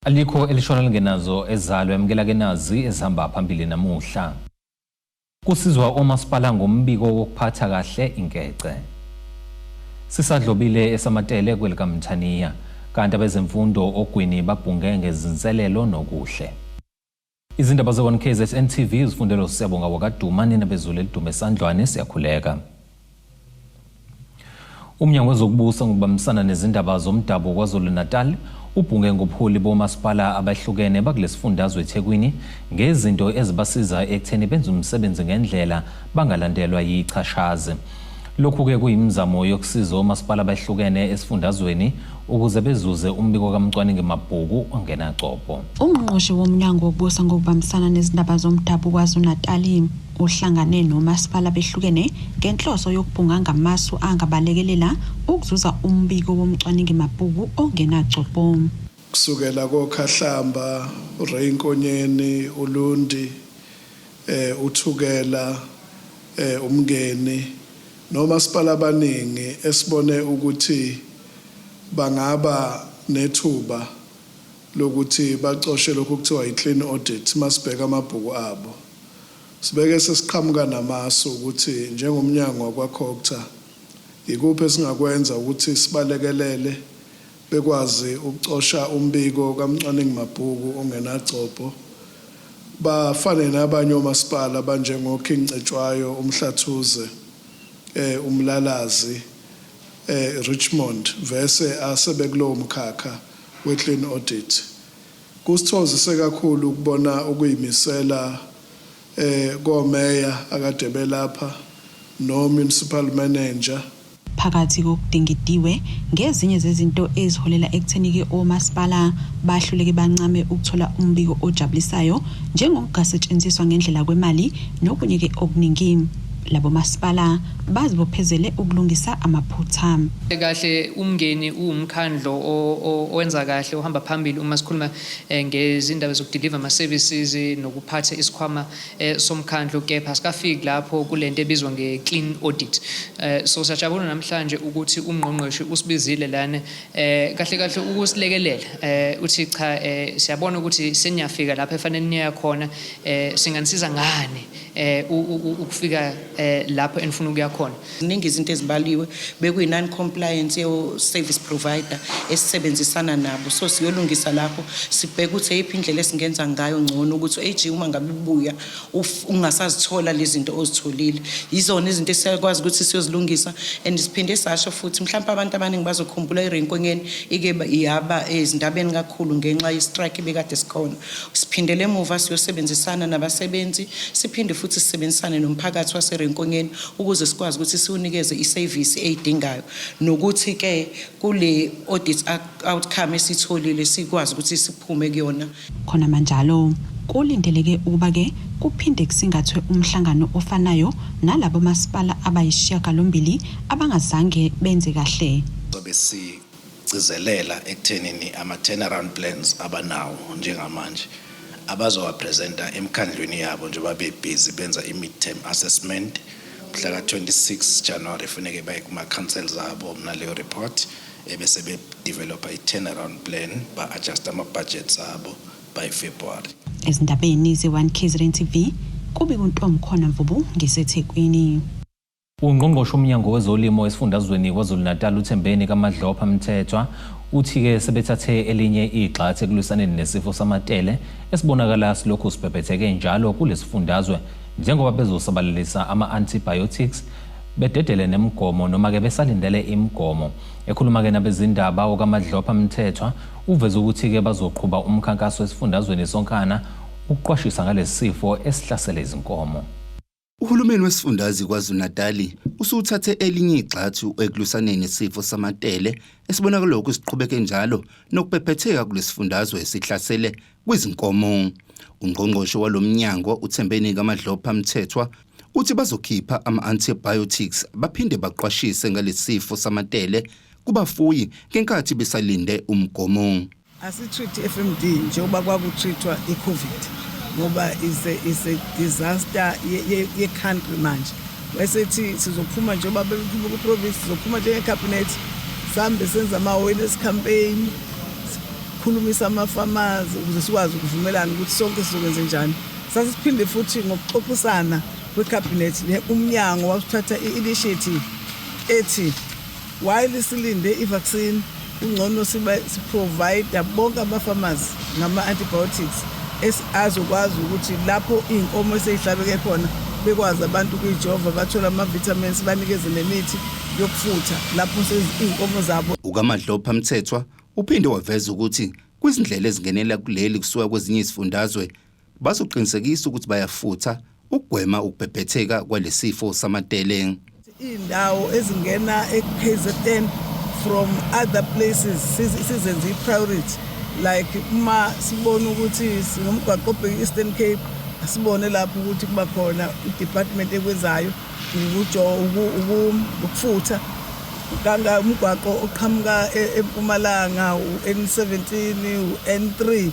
Alikho elishona lingenazo ezalo emukela ke nazi ezihamba phambili namuhla. Kusizwa omasipala ngombiko wokuphatha kahle inkece. Sisadlobile esamatele kwelikaMthaniya kanti abezemfundo ogwini babhunge ngezinselelo nokuhle. Izindaba ze-1 KZN TV uzifundelwa uSiyabonga wakaDuma nina bezulu elidume esandlwane siyakhuleka. Umnyango wezokubusa ngokubambisana nezindaba zomdabu KwaZulu-Natal ubhunge ngobuholi bomasipala abahlukene bakulesifundazwe eThekwini ngezinto ezibasiza ekutheni benze umsebenzi ngendlela bangalandelwa yichashazi. Lokhu-ke kuyimizamo yokusiza omasipala abahlukene esifundazweni ukuze bezuze umbiko kamcwaningi mabhuku ongenagcobho. Ungqongqoshe woMnyango wokuBusa ngokuBambisana nezindaba zoMdabu KwaZulu-Natali uhlangane nomasipala behlukene ngenhloso yokubhunga ngamasu angabalekelela ukuzuza umbiko womcwaningi mabhuku ongenagcobho. Kusukela koKhahlamba, uRay Nkonyeni, uLundi, uThukela, uMngeni nomasipala abaningi esibone ukuthi bangaba nethuba lokuthi bacoshe lokhu okuthiwa yi-clean audit masibheka amabhuku abo. Sibeke sesiqhamuka namasu ukuthi njengomnyango wakwa-Cogta yikuphi esingakwenza ukuthi sibalekelele bekwazi ukucosha umbiko kamcwaningi mabhuku ongenagcobho bafane nabanye omasipala abanjengo-King Cetshwayo, uMhlathuze, uMlalazi, Richmond vese asebekulowo mkhakha we-clean audit. Kusithokozise kakhulu ukubona ukuyimisela komeya akade belapha no-municipal manager. Phakathi kokudingidiwe ngezinye zezinto eziholela ekutheni-ke omasipala bahluleke bancame ukuthola umbiko ojabulisayo njengokungasetshenziswa ngendlela kwemali nokunye-ke okuningi. Labo masipala bazibophezele ukulungisa amaphutha. Kahle uMngeni uwumkhandlo owenza kahle ohamba phambili uma sikhuluma ngezindaba zokudeliver ama-services nokuphatha isikhwama somkhandlu, kepha sikafiki lapho kulento ebizwa nge-clean audit. So siyajabula namhlanje ukuthi ungqongqoshe usibizile lana kahle kahle ukusilekelela, uthi cha, siyabona ukuthi seniyafika lapho efanele niya khona, singanisiza ngani ukufika lapho enifuna ukuya khona. Ziningi izinto ezibaliwe, bekuyi-non compliance yo-service provider esisebenzisana nabo, so siyolungisa lapho, sibheke ukuthi eyiphi indlela esingenza ngayo ngcono ukuthi u-AG uma ngabe ubuya ungasazithola lezi zinto ozitholile. Yizona izinto esiyakwazi ukuthi siyozilungisa, and siphinde sasho futhi mhlawumpe abantu abaningi bazokhumbula iRay Nkonyeni ike yaba ezindabeni kakhulu ngenxa ye-strike ebekade sikhona. Siphindele emuva siyosebenzisana nabasebenzi, siphinde futhi sisebenzisane nomphakathi waseRay Nkonyeni ukuze sikwazi ukuthi siwunikeze isevisi eyidingayo, nokuthi-ke kule audit outcome esitholile sikwazi ukuthi siphume kuyona. Khona manjalo, kulindeleke ukuba-ke kuphinde kusingathwe umhlangano ofanayo nalabo masipala abayisishiyagalombili abangazange benze kahle. Sobe sigcizelela ekuthenini ama-turnaround plans abanawo njengamanje abazowapresenta emkhandlwini yabo njengoba bebhizi benza i-midterm assessment mhla ka-26 January. Funeke baye kuma-councils abo naleyo report, ebese bedevelopa i-turnaround plan, ba-adjust ama-budgets abo by February. Ezindabeni ze-1 KZN TV, kubi kuNtomkhona Mvubu ngiseThekwini. Ungqongqoshe umnyango wezolimo esifundazweni KwaZulu-Natal uThembeni kaMadlopha Mthethwa uthi-ke sebethathe elinye igxathu ekulwisaneni nesifo samatele esibonakala silokhu sibhebhetheke njalo kulesifundazwe, njengoba bezosabalalisa ama-antibiotics bededele nemigomo noma-ke besalindele imigomo. Ekhuluma-ke nabezindaba, okaMadlopha Mthethwa uveze ukuthi-ke bazoqhuba umkhankaso esifundazweni sonkana ukuqwashisa ngalesi sifo esihlasele izinkomo. Uhulumeni wesifundazwe KwaZulu-Natali usuthathe elinye igxathu ekulwisaneni nesifo samatele esibonakala lokhu siqhubeke njalo nokubhebhetheka kulesifundazwe esihlasele kwizinkomo. Ungqongqoshe walomnyango uThembeni kaMadlopha Mthethwa uthi bazokhipha ama-antibiotics baphinde baqwashise ngalesifo samatele kubafuyi ngenkathi besalinde umgomo. Asi-treat i-FMD njengoba kwaku-treat-wa i-COVID, ngoba is a disaster ye-country manje. Wayesethi sizophuma njengoba bephuma ku-province, sizophuma njenge-cabinet, sihambe senze ama-awareness campaign. Ukukhulumisa ama-farmers ukuze sikwazi ukuvumelana ukuthi sonke sizokwenze njani. Sasiphinde futhi ngokuxoxisana kwe-cabinet, umnyango wasuthatha i-initiative ethi while silinde i-vaccine, kungcono siba si-provide bonke ama-farmers ngama-antibiotics azokwazi ukuthi lapho iy'nkomo eseyihlabeke khona bekwazi abantu ukuyijova, bathole ama-vitamins, banikeze nemithi yokufutha lapho iy'nkomo zabo. UkaMadlopha Mthethwa uphinde waveza ukuthi kwizindlela ezingenela kuleli kusuka kwezinye izifundazwe bazoqinisekisa ukuthi bayafutha ukugwema ukubhebhetheka kwalesifo samatele. Iy'ndawo ezingena e-KZN from other places sizenze i-priority, like uma sibona ukuthi sinomgwaqo obheke i-Eastern Cape, asibone lapho ukuthi kuba khona i-department ekwenzayo ukufutha kanga umgwaqo oqhamuka eMpumalanga, u-N17, u-N3,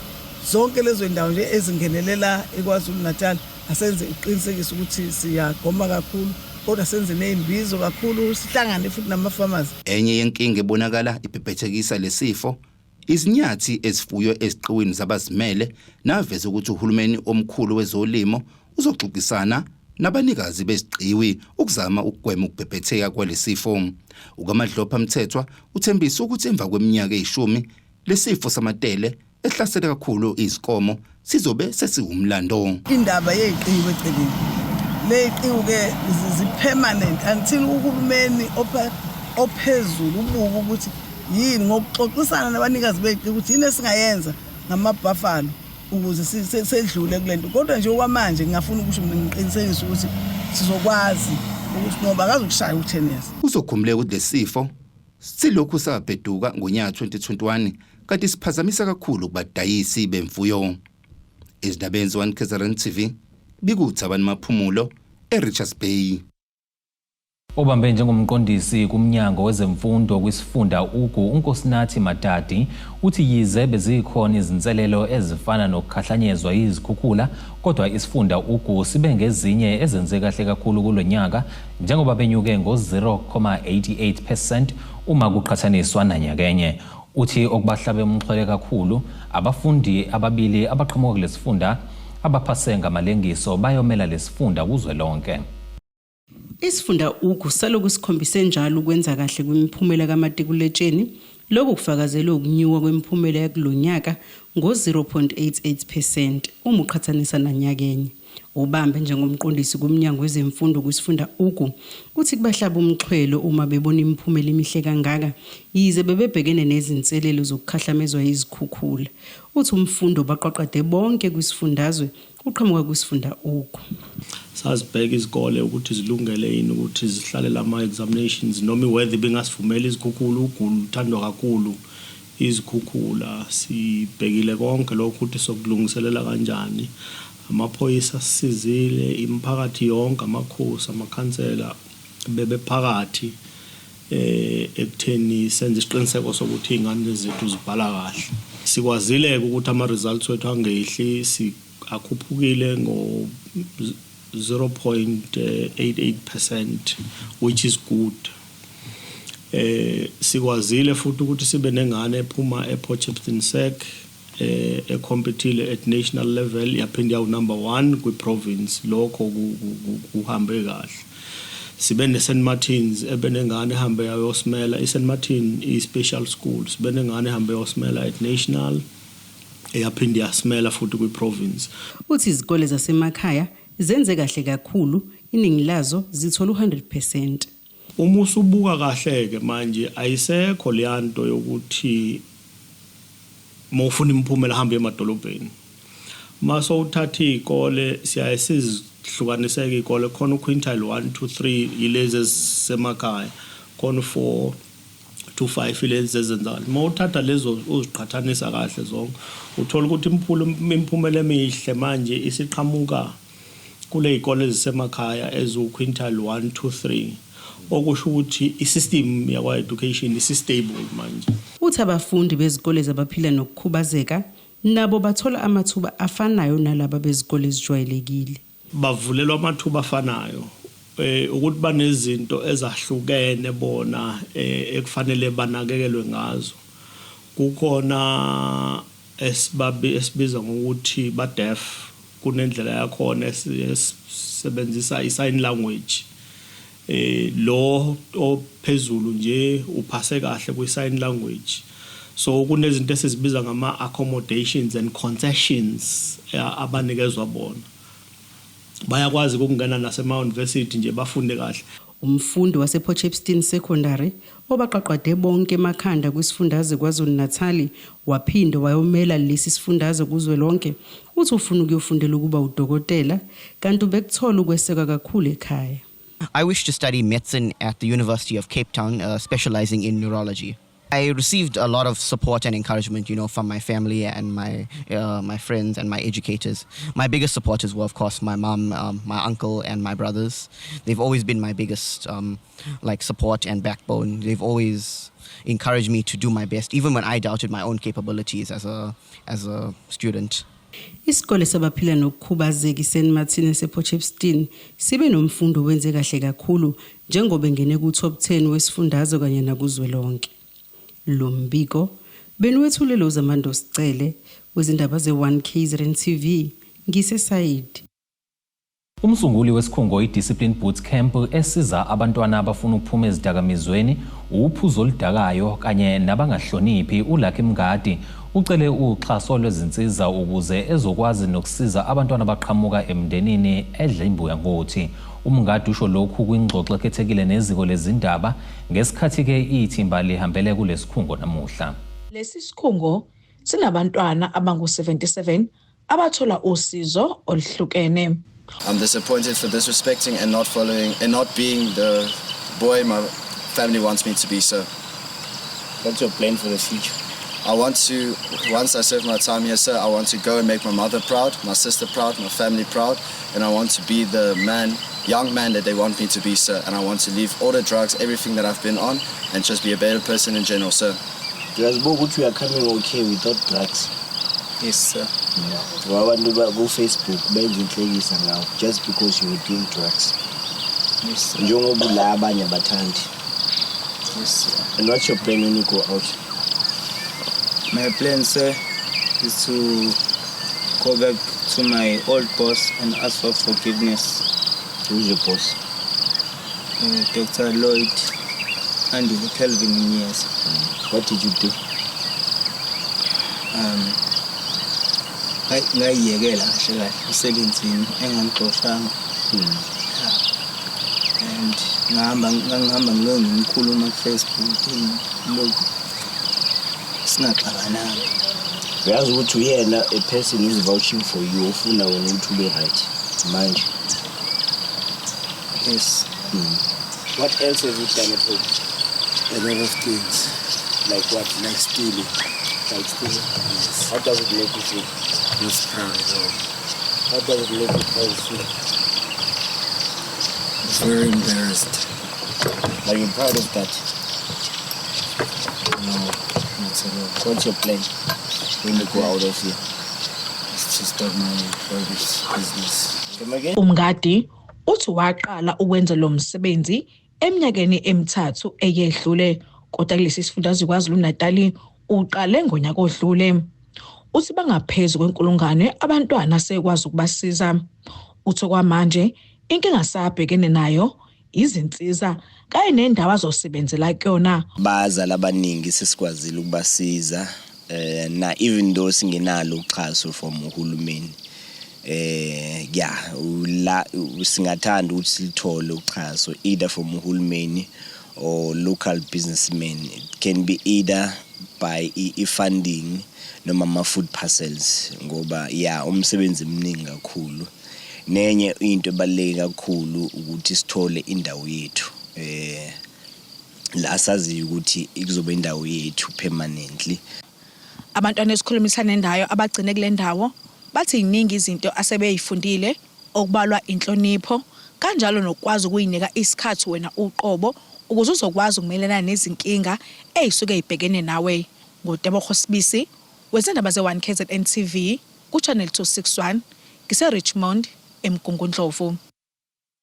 zonke lezo ndawo nje ezingenelela eKwaZulu Natal. Asenze iqinisekise ukuthi siyagoma kakhulu, kodwa senze nezimbizo kakhulu, sihlangane futhi nama-farmers. Enye yenkinga ebonakala ibhebhethekisa lesifo izinyathi ezifuywe eziqiwini zabazimele, naveza ukuthi uhulumeni omkhulu wezolimo uzoxoxisana nabanikazi beziqiwi ukuzama ukugwema ukubhebhetheka kwalesifo. UkaMadlopha Mthethwa uthembisa ukuthi emva kweminyaka eyishumi lesifo samatele ehlasele kakhulu izinkomo sizobe sesiwumlando. Indaba yeyiqiwi eceleni, leyiqiwi-ke zi-permanent until uhulumeni ophezulu ubuke ukuthi yini ngokuxoxisana nabanikazi beyiqiwi ukuthi yini esingayenza ngama-buffalo ukuze sedlule kule nto. Kodwa nje okwamanje ngingafuna ukusho mina ngiqinisekise ukuthi sizokwazi ukuthi ngoba akazukushaya u-10 years. Kuzokhumbuleka ukuthi lesifo silokhu sabheduka ngonyaka 2021, kanti siphazamisa kakhulu kubadayisi bemfuyo. Ezindabeni ze-1 KZN TV, bikuthabani Maphumulo eRichards Bay. Obambe njengomqondisi kumnyango wezemfundo kwisifunda Ugu, uNkosinathi Matati, uthi yize bezikhona izinselelo ezifana nokukhahlanyezwa izikhukhula, kodwa isifunda Ugu sibe ngezinye ezenze kahle kakhulu kulo nyaka, njengoba benyuke ngo-0.88% uma kuqhathaniswa nanyakenye. Uthi okubahlabe umxhwele kakhulu abafundi ababili abaqhamuka kulesifunda abaphase ngamalengiso bayomela lesifunda kuzwelonke. Isifunda Ugu saloku sikhombise njalo ukwenza kahle kwimiphumela kamatikuletsheni. Lokhu kufakazelwe ukunyuka kwemiphumela yakulonyaka ngo-0.88% uma uqhathanisa nanyakenye. Ubambe njengomqondisi kumnyango wezemfundo kwisifunda Ugu uthi kubahlaba umxhwele uma bebona imiphumela emihle kangaka, yize bebebhekene nezinselelo zokukhahlamezwa yizikhukhula. Uthi umfundo baqwaqwade bonke kwisifundazwe uqhamuka kwisifunda Ugu. Sazibheka izikole ukuthi zilungele yini ukuthi zihlale ama-examinations noma i-weather ibingasivumela, izikhukhula. Ugu luthandwa kakhulu izikhukhula. Sibhekile konke lokho ukuthi sokulungiselela kanjani. Amaphoyisa asisizile, imiphakathi yonke, amakhosi, amakhansela bebephakathi ekutheni senze isiqiniseko sokuthi iy'ngane zethu zibhala kahle. Sikwazile-ke ukuthi ama-results wethu angehli, si akhuphukile ngo 0.88%, which is good. Sikwazile futhi ukuthi sibe nengane ephuma ePort Shepstone SEC e-competile at national level, yaphinde yawu number 1 kwi-province. Lokho kuhambe kahle. Sibe ne St Martins ebenengane ehambe yayosimela. I St Martin i special school, sibe nengane ehambe yayosimela at national, eyaphinde yasimela futhi kwi-province. Uthi izikole zasemakhaya zenze kahle kakhulu, iningi lazo zithola u-100%. Uma usubuka kahle ke manje, ayisekho leyanto yokuthi mawufuna imiphumela hamba emadolobheni. Mase uthatha izikole, siyaye sizihlukaniseke izikole, khona uquintile 1 2 3 yilezi ezisemakhaya, khona u4 to 5 ilezi ezenzakala. Uma uthatha lezo uziqhathanisa kahle zonke, uthola ukuthi imiphumela emihle manje isiqhamuka kule zikole ezisemakhaya eziwu-quintile 1 2 3, okusho ukuthi i-system yakwa-education isi-stable manje. Uthi abafundi bezikole zabaphila nokukhubazeka nabo bathola amathuba afanayo nalaba bezikole ezijwayelekile. Bavulelwa amathuba afanayo, ukuthi banezinto ezahlukene bona ekufanele banakekelwe ngazo. Kukhona esibabi esibiza ngokuthi ba deaf, kunendlela yakhona esebenzisa i-sign language. Lo ophezulu nje uphase kahle kwi-sign language, so kunezinto esizibiza ngama accommodations and concessions abanikezwa bona, bayakwazi ukungena nasema university nje bafunde kahle. Umfundi wasePort Shepstone Secondary obaqaqade bonke emakhanda kwisifundazwe KwaZulu-Natal waphinde wayomela lesi sifundazwe kuzwelonke uthi ufuna ukuyofundela ukuba udokotela kanti ubekuthola ukweseka kakhulu ekhaya. I wish to study medicine at the University of Cape Town, specializing in neurology. I received a lot of support and encouragement from my family and my friends and my educators. My biggest supporters were, of course, my mom, my uncle, and my brothers. They've always been my biggest like support and backbone. They've always encouraged me to do my best, even when I doubted my own capabilities as a student. Isikole sabaphila nokukhubazeka iSt Martin esePort Shepstone sibe nomfundi owenze kahle kakhulu njengoba engene ku-top 10 wesifundazwe kanye nakuzwelonke. Lo mbiko beniwethulelwa uZamando Sicele wezindaba ze-1 KZN TV ngiseSayidi. Umsunguli wesikhungo i-Discipline Boot Camp esiza abantwana abafuna ukuphuma ezidakamizweni, uphuzo oludakayo kanye nabangahloniphi, uLucky Mngadi, ucele uxhaso lwezinsiza ukuze ezokwazi nokusiza abantwana abaqhamuka emndenini edla imbuya ngothi. UMngadi usho lokhu kwingxoxo ekhethekile neziko lezindaba ngesikhathi-ke ithimba lihambele kulesikhungo namuhla. Lesi sikhungo sinabantwana abangu-77 abathola usizo oluhlukene. I'm disappointed for disrespecting and not following and not being the boy my family wants me to be, sir. What's your plan for the future? I want to, once I serve my time here, sir, I want to go and make my mother proud, my sister proud, my family proud, and I want to be the man, young man that they want me to be, sir. And I want to leave all the drugs, everything that I've been on, and just be a better person in general, sir. Uyazibuka ukuthi we are coming okay without drugs? Yes, sir. Ngoba abantu ku-Facebook benza inhlekisa ngawo just because you were doing drugs. Yes, sir. Njengoba la abanye abathandi. Yes, sir. And what's your plan when you go out? My plan, sir, is to go back to my old boss and ask for forgiveness. Who's your boss? Dr. Lloyd and Kelvin Yes. What did you do? Ngayiyekela kahle kahle emsebenzini engangixoshanga. And ngahamba ngangihamba ngilo ngimkhuluma ku-Facebook lokhu singaxabananga. Uyazi ukuthi uyena a person who's vouching for you, ofuna wena ukuthi ube right manje? Yes. What else have you done at home? A lot of things. Like what? Like stealing. Like stealing? Yes. How does it make you feel? Not proud at all. How does it make you feel? Very embarrassed. Are you proud of that? No, not at all. What's your plan when you go out of here? It's to start my rubbish business. Come again? Umngadi uthi waqala ukwenza lo msebenzi eminyakeni emithathu eyedlule, kodwa kulesi sifundazwe KwaZulu-Natal uqale ngonyaka odlule. Uthi bangaphezulu kwenkulungwane abantwana sekwazi ukubasiza. Uthi kwamanje inkinga sabhekene nayo izinsiza kanye nendawo azosebenzela kuyona. Bazali abaningi sesikwazile ukubasiza na even though singenalo uxhaso from uhulumeni. Yeah, la singathanda ukuthi silithole uxhaso either from uhulumeni or local businessmen. It can be either by i-funding noma ama-food parcels, ngoba yeah, umsebenzi mningi kakhulu. Nenye into ebaluleke kakhulu ukuthi sithole indawo yethu la saziyo ukuthi kuzoba indawo yethu permanently. Abantwana esikhulumisane ndayo abagcine kule ndawo bathi iningi izinto asebeyifundile, okubalwa inhlonipho kanjalo nokwazi ukuyinika isikhathi wena uqobo ukuze uzokwazi ukumelana nezinkinga ezisuke zibhekene nawe. NguTebogo Sibisi wezindaba ze-1 KZN TV ku-Channel 261 ngise Richmond, eMgungundlovu.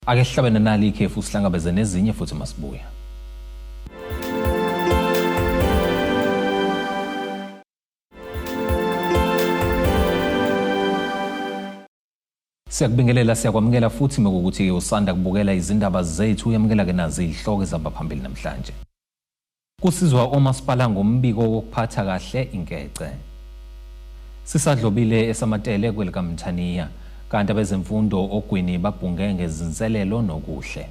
Ake sihlabene nali ikhefu, sihlangabeze nezinye futhi masibuya. Siyakubingelela, siyakwamukela futhi mekukuthi usanda kubukela izindaba zethu. Uyamukela-ke nazi izihloko ezihamba phambili namhlanje. Kusizwa omasipala ngombiko wokuphatha kahle inkece. Sisadlobile esamatele kwelikaMthaniya, kanti abezemfundo ogwini babhunge ngezinselelo nokuhle.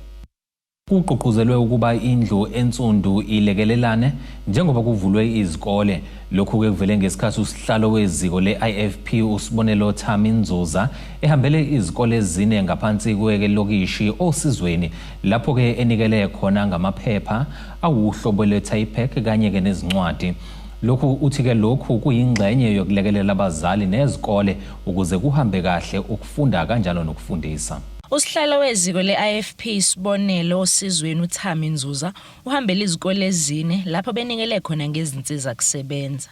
Kugqugquzelwe ukuba indlu ensundu ilekelelane njengoba kuvulwe izikole. Lokhu-ke kuvele ngesikhathi usihlalo weziko le-IFP uSibonelo Thami Nzuza ehambele izikole ezine ngaphansi kwelokishi Osizweni, lapho-ke enikele khona ngamaphepha awuhlobo lwe-Typek kanye-ke nezincwadi. Lokhu uthi-ke lokhu kuyingxenye yokulekelela abazali nezikole ukuze kuhambe kahle ukufunda kanjalo nokufundisa. Usihlalo weziko le-IFP Sibonelo Osizweni uThami Nzuza uhambele izikole ezine lapho benikele khona ngezinsiza kusebenza.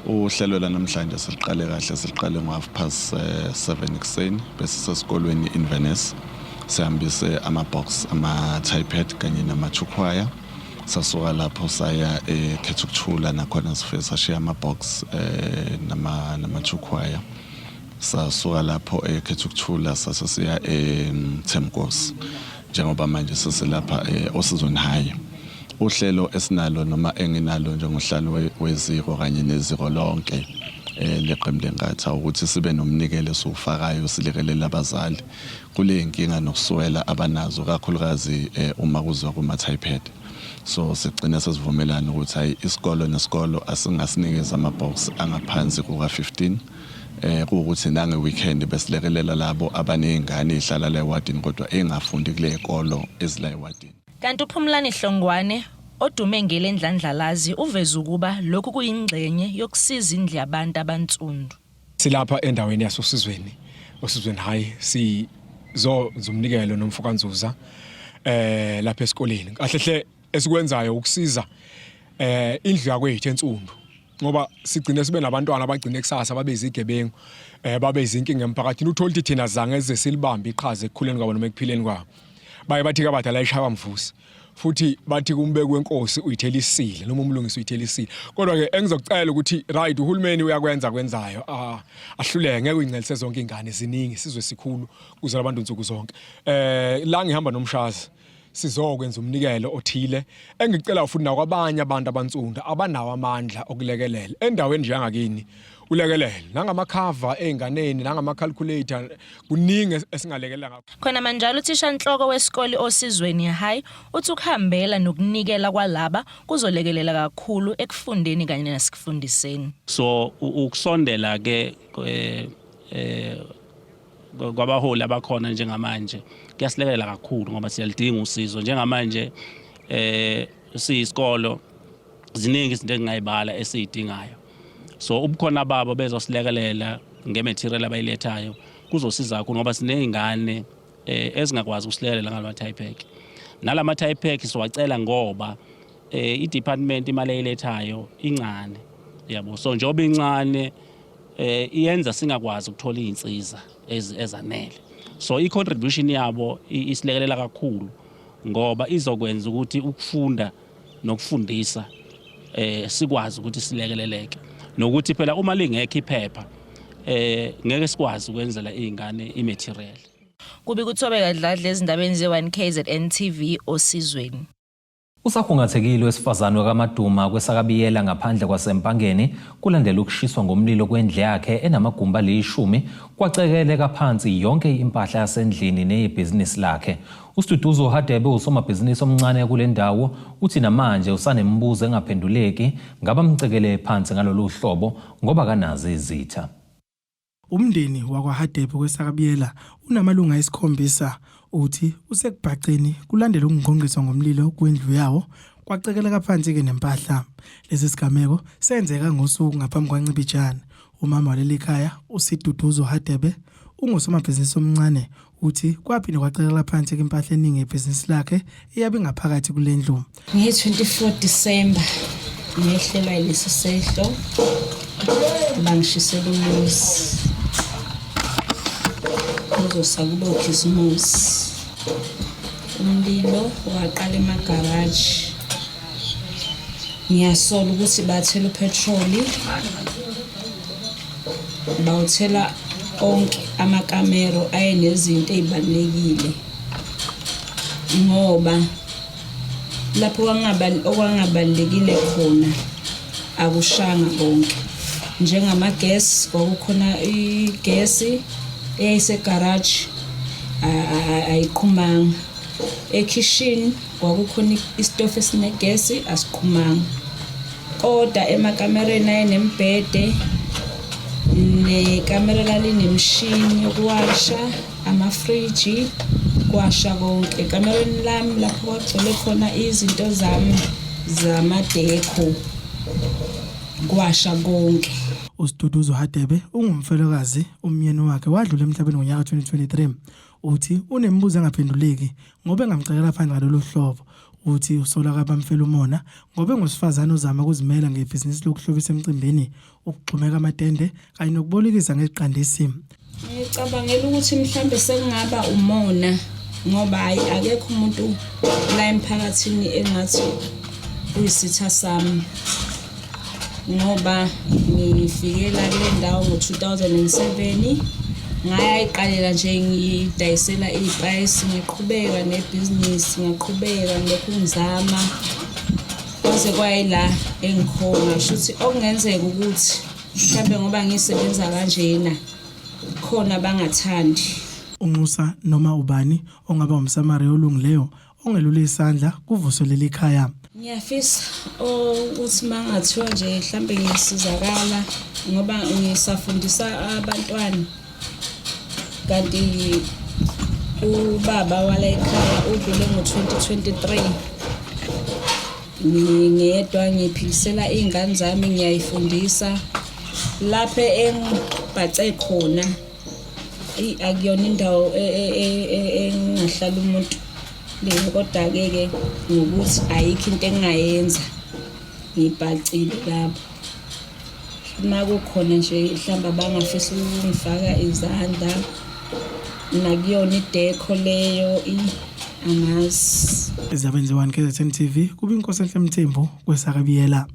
Uhlelo lanamhlanje siliqale kahle, siliqale ngo-7:30 ekuseni bese sesikolweni Inverness, sihambise ama-box ama-typepad kanye nama-chukwaya. Sasuka lapho saya eKhethukuthula, nakhona sifike sashiya ama-box nama-chukwaya. Sasuka lapho eKhethukuthula sase siya eThemkosi, njengoba manje sesilapha Osizweni High. Uhlelo esinalo noma enginalo njengohlalo weziko kanye neziko lonke leqembu leNkatha ukuthi sibe nomnikelo esiwufakayo, silekelela abazali kule inkinga nokuswela abanazo, kakhulukazi uma kuziwa kuma-typepad. So sigcina sesivumelana ukuthi hayi, isikolo nesikolo asingasinikeza ama-box angaphansi kuka-15, kuwukuthi nange weekend besilekelela labo abanezingane ezihlala la ewadini kodwa engafundi kule zikolo ezila ewadini. Kanti uPhumlani Hlongwane odume ngelendlandlalazi uveza ukuba lokhu kuyingxenye yokusiza indlu yabantu abansundu. Silapha endaweni yasoSizweni, Osizweni High, sizo umnikelo nomfokanzuza lapha esikoleni. Kahle hle esikwenzayo ukusiza indlu yakwethu ensundu, ngoba sigcine sibe nabantwana abagcine kusasa babe izigebengu, babe izinkinga emphakathini. Uthola ukuthi thina zange size silibambe iqhaza ekukhuleni kwabo noma ekuphileni kwabo. Baye bathi kabadala ishaywa mvusi, futhi bathi kumbeki wenkosi uyithelisile noma umlungisi uyithelisile. Kodwa ke engizokucela ukuthi right, uhulumeni uyakwenza kwenzayo, ahluleke, ngeke uyincelise zonke ingane, ziningi, sizwe sikhulu kuze abantu nsuku zonke. La ngihamba nomshazi sizokwenza umnikelo othile, engicela futhi nakwabanye abantu abansundu abanawo amandla okulekelela endaweni njengakini, ulekelele nangamakhava ey'nganeni nangama-calculator, kuningi esingalekelela ngakho. Khona manjalo uthishanhloko wesikole Osizweni High uthi ukuhambela nokunikela kwalaba kuzolekelela kakhulu ekufundeni kanye nasekufundiseni. So ukusondela ke kwabaholi abakhona njengamanje kuyasilekelela kakhulu, ngoba siyalidinga usizo njengamanje. Siyisikolo, ziningi izinto engingayibala esiyidingayo, so ubukhona babo bezosilekelela nge-material abayilethayo kuzosiza kakhulu, ngoba siney'ngane ezingakwazi ukusilekelela ngalama type nalama type siwacela ngoba i-department imali eyilethayo incane, yabo. So njengoba incane, iyenza singakwazi ukuthola iy'nsiza ezanele, so i-contribution yabo isilekelela kakhulu, ngoba izokwenza ukuthi ukufunda nokufundisa sikwazi ukuthi silekeleleke, nokuthi phela uma lingekho iphepha ngeke sikwazi ukwenzela izingane i-material. Kubi kuthobeka Dladla ezindabeni ze-1 KZN TV, Osizweni. Usakhungathekile wesifazane wakaMaduma kwesakabiyela ngaphandle kwaseMpangeni kulandela ukushiswa ngomlilo kwendlu yakhe enamagumbi alishumi, kwacekeleka phansi yonke impahla yasendlini neyebhizinisi lakhe. USiduduzo Hadebe, usomabhizinisi omncane kule ndawo, uthi namanje usanemibuzo engaphenduleki ngabamcekele phansi ngalolu hlobo, ngoba kanazi izitha. Umndeni wakwaHadebe kwesakabiyela unamalunga ayisikhombisa, uthi usekubhaceni kulandela ukungqongqiswa ngomlilo kwendlu yawo, kwacekeleka phansi-ke nempahla. Lesi sigameko senzeka ngosuku ngaphambi kwaNcibijane. Umama waleli khaya uSiduduzo Hadebe ungusomabhizinisi omncane, uthi kwaphinde kwacekela phansi impahla eningi yebhizinisi lakhe eyabe ingaphakathi kule ndlu. Nge-24 December ngehlelwa yilesi sehlo, bangishisela umuzi, kuzosa kube ukhisimusi. Umlilo waqala emagaraji, ngiyasola ukuthi bathela upetroli, bawuthela. Onke amakamero ayenezinto ey'balulekile ngoba lapho okwangabalulekile khona akushanga konke njengamagesi kwakukhona igesi eyayisegaraji ayiqhumanga ekhishini kwakukhona isitofu esinegesi asiqhumanga kodwa emakamereni ayenemibhede nekamera lalinemishini yokuwasha amafriji kwasha konke ekamereni lami lapho kwagcwele khona izinto zami zamadekho kwasha konke. USiduduzo Hadebe ungumfelokazi, umyeni wakhe wadlula emhlabeni ngonyaka 2023. Uthi unemibuzo engaphenduleki ngoba engamcekela phansi ngalolu hlobo. Uthi usola kabamfela umona ngoba engowesifazane ozama ukuzimela ngebhizinisi lokuhlobisa emcimbini, ukugxumeka amatende kanye nokubolekisa ngeziqandisi. Ngicabangela ukuthi mhlambe sekungaba umona ngoba hayi akekho umuntu la emphakathini engathi uyisitha sami ngoba ngifike la kule ndawo ngo-2007 ngayayiqalela nje ngidayisela iy'payisi ngiqhubeka nebhizinisi ngaqhubeka ngilokhu ngizama kwaze kwayila engikhona shuthi okungenzeka ukuthi mhlawumbe ngoba ngisebenza kanjena khona bangathandi. Unxusa noma ubani ongaba umSamariya olungileyo ongelula isandla kuvuswe leli khaya. Ngiyafisa ukuthi uma ngathiwa nje mhlambe ngiyasizakala ngoba ngisafundisa abantwana kanti ubaba wala ekhaya udlule ngo-2023 Ngingedwa ngiphilisela iy'ngane zami ngiyayifundisa lapho engibhace khona akuyona indawo e, e, e, engahlala umuntu leyo kodwa-ke ke ngokuthi ayikho into engingayenza ngibhacile lapho uma kukhona nje mhlawumbe abangafisa ukungifaka izandla nakuyona idekho leyo angazi. Ezindabeni ze-1 KZN TV kube inkosi enhle Mthembu kwesakabiyela.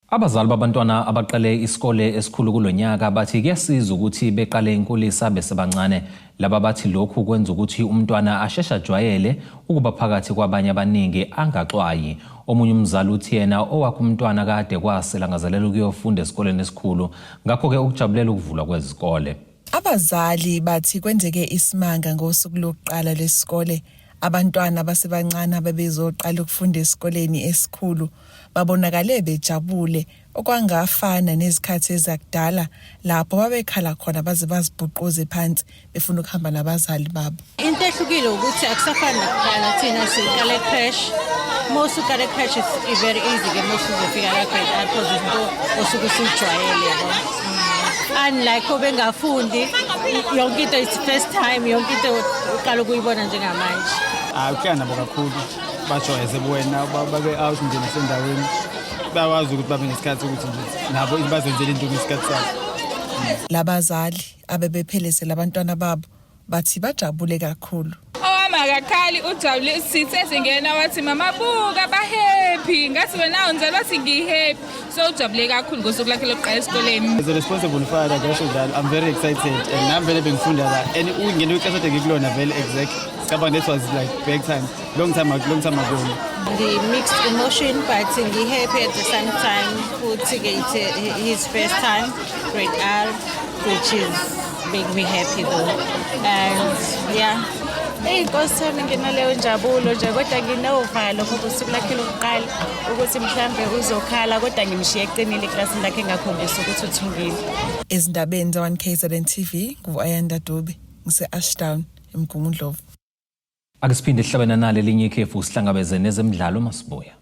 Abazali babantwana abaqale isikole esikhulu kulo nyaka bathi kuyasiza ukuthi beqale inkulisa besebancane. Laba bathi lokhu kwenza ukuthi umntwana asheshe ajwayele ukuba phakathi kwabanye abaningi angaxwayi. Omunye umzali uthi yena owakhe umntwana kade kwase langazelela ukuyofunda esikoleni esikhulu, ngakho-ke ukujabulela ukuvulwa kwezikole. Abazali bathi kwenzeke isimanga ngosuku lokuqala lwesikole. Abantwana abasebancane abebezoqala ukufunda esikoleni esikhulu babonakale bejabule okwangafana nezikhathi ezakudala lapho babekhala khona baze bazibhuquze phansi befuna ukuhamba nabazali babo. Into ehlukile ukuthi akusafani nakuqala thina siqala e-creche uma usuqala e-creche it's very easy ke uma usuzofika ka-grade R because izinto osuke usujwayele yabo unlike obengafundi yonke into it's first time yonke into uqala ukuyibona njengamanje. Hayi ukuhlala nabo kakhulu bajwayeze buwena babe out nje nasendaweni bayakwazi ukuthi babe nesikhathi ukuthi nje nabo bazenzele into ngesikhathi sabo. Labazali abebephelezela abantwana babo bathi bajabule kakhulu. Owami akakhali ujabule sithe singena wathi mama buka ba-happy ngathi wena unjalo wathi ngi-happy so ujabule kakhulu ngosuku lakhe lokuqala esikoleni. As a responsible father ngisho njalo I'm very excited and nami vele bengifunda la and ungene kwiklasi ade ngikulona vele exactly sicabanga that was like back time long time long time ago. Ngi-mixed emotion but ngi-happy at the same time futhi-ke it's his first time grade R which is make me happy though and yeah. Eyi Nkosi yami nginaleyo njabulo nje kodwa nginovalo ngoba usuku lakhe lokuqala ukuthi mhlambe uzokhala kodwa ngimshiye eqinile eklasini lakhe engakhombisa ukuthi uthukile. Ezindabeni ze-1 KZN TV ngu-Ayanda Dube ngise-Ashdown eMgungundlovu. Ake siphinde sihlabene nale linye ikhefu sihlangabeze nezemidlalo masibuya.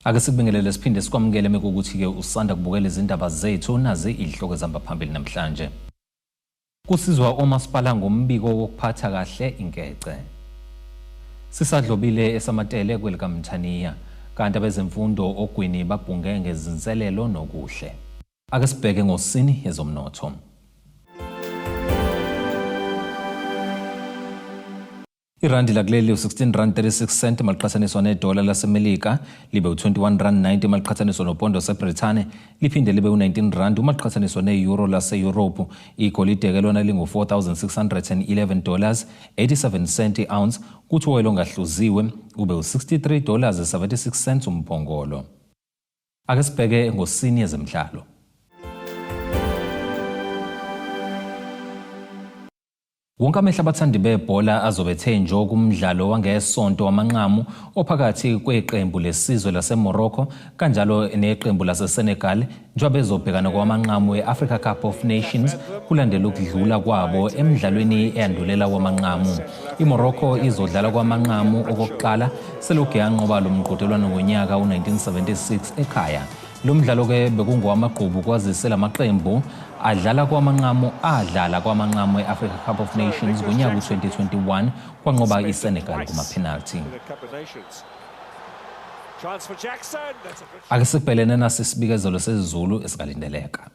Ake sikubingelele siphinde sikwamukele mekukuthi-ke usanda kubukela izindaba zethu nazi izihloko ezihamba phambili namhlanje. Kusizwa omasipala ngombiko wokuphatha kahle inkece. Sisadlobile esamatele kwelikaMthaniya kanti abezemfundo ogwini babhunge ngezinselelo nokuhle. Ake sibheke ngosini ezomnotho. Irandi lakuleli u-16 rand 36 cent maliqhathaniswa nedola laseMelika, libe u-21 rand 90 maliqhathaniswa nopondo seBrithani, liphinde libe u-19 rand uma liqhathaniswa ne-euro laseYurophu. Igolide-ke lona lingu-4611 dollars 87 cent i-ounce, kuthi uwoyela ongahluziwe ube u-63 dollars 76 cents umphongolo. Ake sibheke engosini yezemidlalo. Wonke amehlo abathandi bebhola azobe ethe njo kumdlalo wangesonto wamanqamu ophakathi kweqembu lesizwe laseMorocco kanjalo neqembu laseSenegal njengoba bezobhekana kwamanqamu e-Africa Cup of Nations kulandela ukudlula kwabo emidlalweni eyandulela wamanqamu. IMorocco izodlala kwamanqamu okokuqala selokhu yanqoba lo mqhudelwano ngonyaka u-1976 ekhaya. Lo mdlalo-ke bekungowamagqubu kwazise la maqembu adlala kwamanqamu adlala kwamanqamu e-Africa Cup of Nations ngonyaka u-2021 kwanqoba iSenegal kumaphenalthi. Ake sibhelene nasi isibikezelo sezulu esikalindeleka.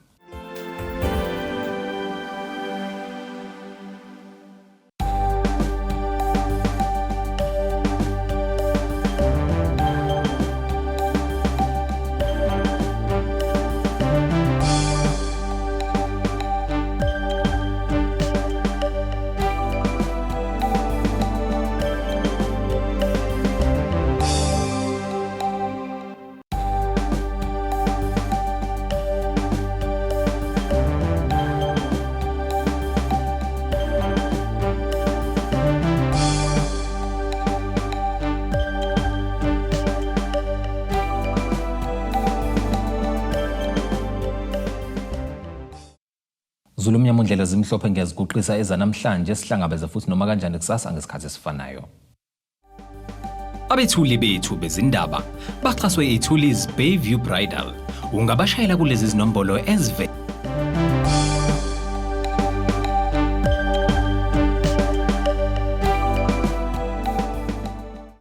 Zulu mnyama undlela zimhlophe ngiyaziguqisa ezanamhlanje sihlangabeze futhi noma kanjani kusasa ngesikhathi esifanayo. Abethuli bethu bezindaba baxhaswe iThulis Bayview Bridal. Ungabashayela kulezi zinombolo ezive